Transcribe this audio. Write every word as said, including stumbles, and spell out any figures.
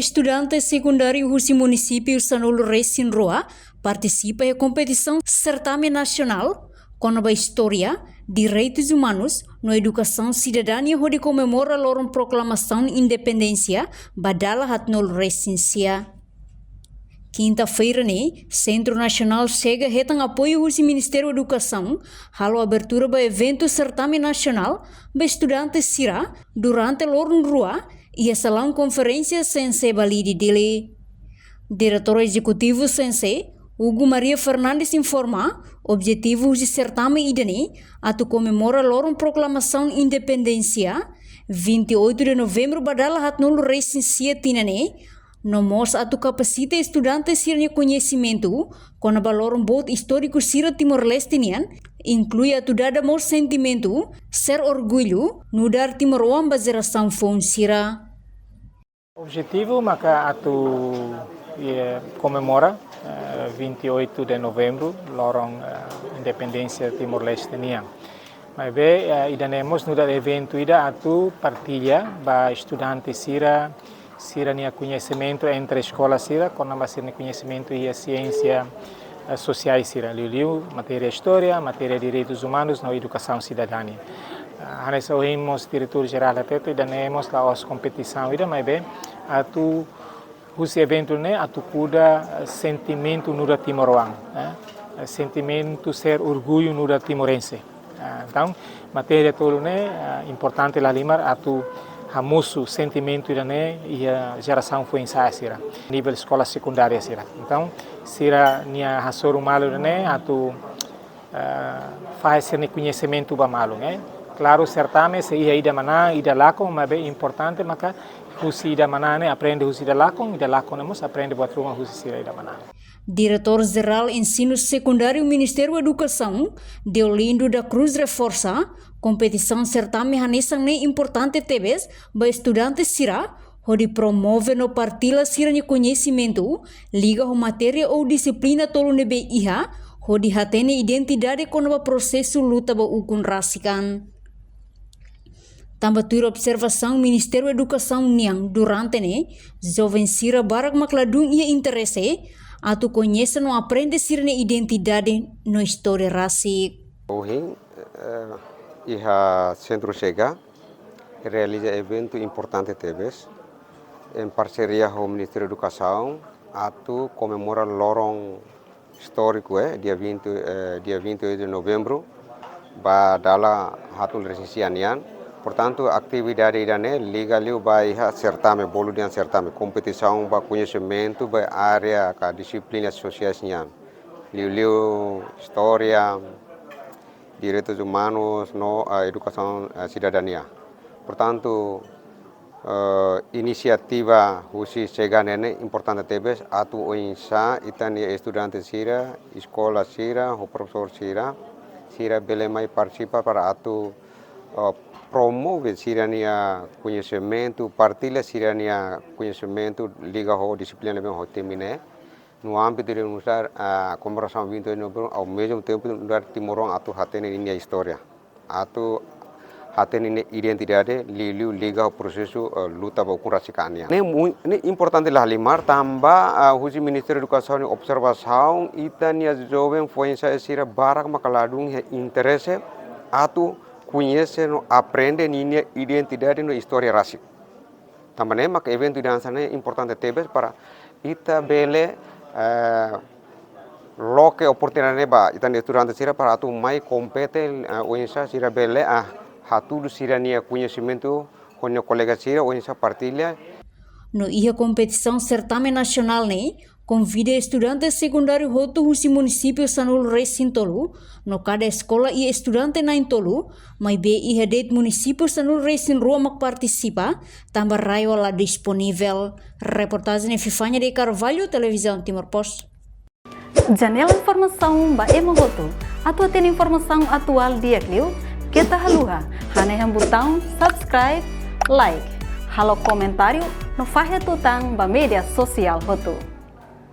Estudante sekundáriu husi munisípiu sanulu-resin-rua partisipa iha kompetisaun sertame nasionál kona-ba istória, direitus umanus no edukasaun sidadania hodi komemora loron proklamasaun independénsia ba dala haatnulu-resin-sia. Kinta-feira ne'e, Sentru Nasionál Chega hetan apoiu husi Ministériu Edukasaun, halo abertura ba eventu sertame nasionál ba estudante sira durante loron rua iha salaun konferénsia Sensei Balide, Dili. Diretór Ezekutivu Sensei, Hugo Maria Fernandes, informa, objetivu husi sertame ida-ne'e atu komemora loron proklamasaun independénsia, vinte e oito de novembro ba dala haatnulu-resin-sia tinan ne'e, no mós atu kapasita estudante sira-nia koñesimentu kona-ba loron boot istóriku sira Timor-Leste nian, inklui atu dada mós sentimentu ser orgullu nu'udar timoroan ba jerasaun foun sira. Objetivu maka atu, eh, komemora, eh, vinte e oito de novembro, loron, eh, independénsia Timor-Leste nian. Maibé, eh, ida-ne'e mós nu'udar eventu ida atu partilla ba estudante sira, sira-nia koñesimentu entre eskola sira, kona-ba sira-nia koñesimentu iha siénsia, eh, sosiál sira, liuliu matéria istória, matéria direitus umanus no edukasaun sidadania. Eh, hanesan ohin mós Diretór Jerál hatete, ida-ne'e mós la'ós kompetisaun ida, maibé atu husi eventu ne'e atu kuda, eh, sentimentu nu'udar timoroan, eh, sentimentu ser orgullu nu'udar timorense. Ah, entaun, matéria tolu ne'e, ah, importante lahalimar atu hamosu sentimentu ida-ne'e iha jerasaun foin-sa'e sira, nivel eskola sekundária sira. Entaun, sira-nia hasoru malu ida-ne'e atu, ah, fahe sira-nia koñesimentu ba malu, eh. Klaru, sertame sei iha ida manán, ida lakon, maibé importante maka husi ida manán ne'e, aprende husi ida lakon, ida lakon ne'e mós aprende buat ruma husi sira ida manán. Diretór Jerál Ensinu Sekundáriu Ministériu Edukasaun, Deolindo da Cruz, reforsa, kompetisaun sertame hanesan ne'e importante tebes ba estudante sira, hodi promove no partilla sira-nia koñesimentu liga ho matéria ou dixiplina tolu ne'ebé iha, hodi hatene identidade kona-ba prosesu luta ba ukun rasik an. Tanba tuir observasaun Ministériu Edukasaun nian, durante ne'e, joven sira barak mak ladún iha interese atu koñese no aprende sira-nia identidade no istória rasik. Ohin, eh, iha Sentru Chega realiza eventu importante tebes, em parseria ho Ministériu Edukasaun, atu komemora loron istóriku, eh, dia vinte, eh, dia vinte e oito de novembro, ba dala haatnulu-resin-sia nian. Portantu, atividade ida-ne'e liga liu ba iha sertame, bolu dehan sertame, kompetisaun ba koñesimentu ba área ka dixiplina sosiais nian, liuliu istória, direitus umanus no, eh, edukasaun, eh, sidadania. Portantu, eh, inisiativa husi Chega ne'e ne'e importante tebes atu oinsá ita-nia estudante sira, eskola sira, ho profesór sira, sira bele mai partisipa para atu, eh, promove sira-nia koñesimentu, partilla sira-nia koñesimentu liga ho dixiplina ne'ebé ho temi ne'e. No ámbitu de nu'udar, ah, komemorasaun vinte e oito de novembro, ao mesmo tempo nu'udar timoroan atu hatene ninia istória, atu hatene ninia identidade, liuliu liga ho prosesu, eh, luta ba ukun rasik an nian. Ne'e mui-, ne'e importante lahalimar tanba, ah, husi Ministériu Edukasaun nia observasaun, ita-nia joven foin-sa'e sira barak maka ladún iha interese atu koñese no aprende ninia identidade no istória rasik. Tanba ne'e maka eventu ida hanesan ne'e importante tebes para ita bele, eh, loke oportunidade ne'e ba ita-nia estudante sira para atu mai kompete, eh, oinsá sira bele, ah, hatudu sira-nia koñesimentu ho nia kolega sira, oinsá partilla. No iha kompetisaun sertame nasionál ne'e, konvida estudante sekundáriu hotu husi munisípiu sanulu-resin-tolu, no kada eskola iha estudante na'in-tolu, maibé iha de'it munisípiu sanulu-resin-rua mak partisipa, tanba RAEOA la disponivel. Reportajen Epifania de Carvalho, Televizaun Timor Post. Janela informasaun ba ema hotu. Atu hatene informasaun atuál di'ak liu, keta haluha hanehan butaun subscribe, like, halo komentáriu, no fahe tutan ba média sosiál hotu.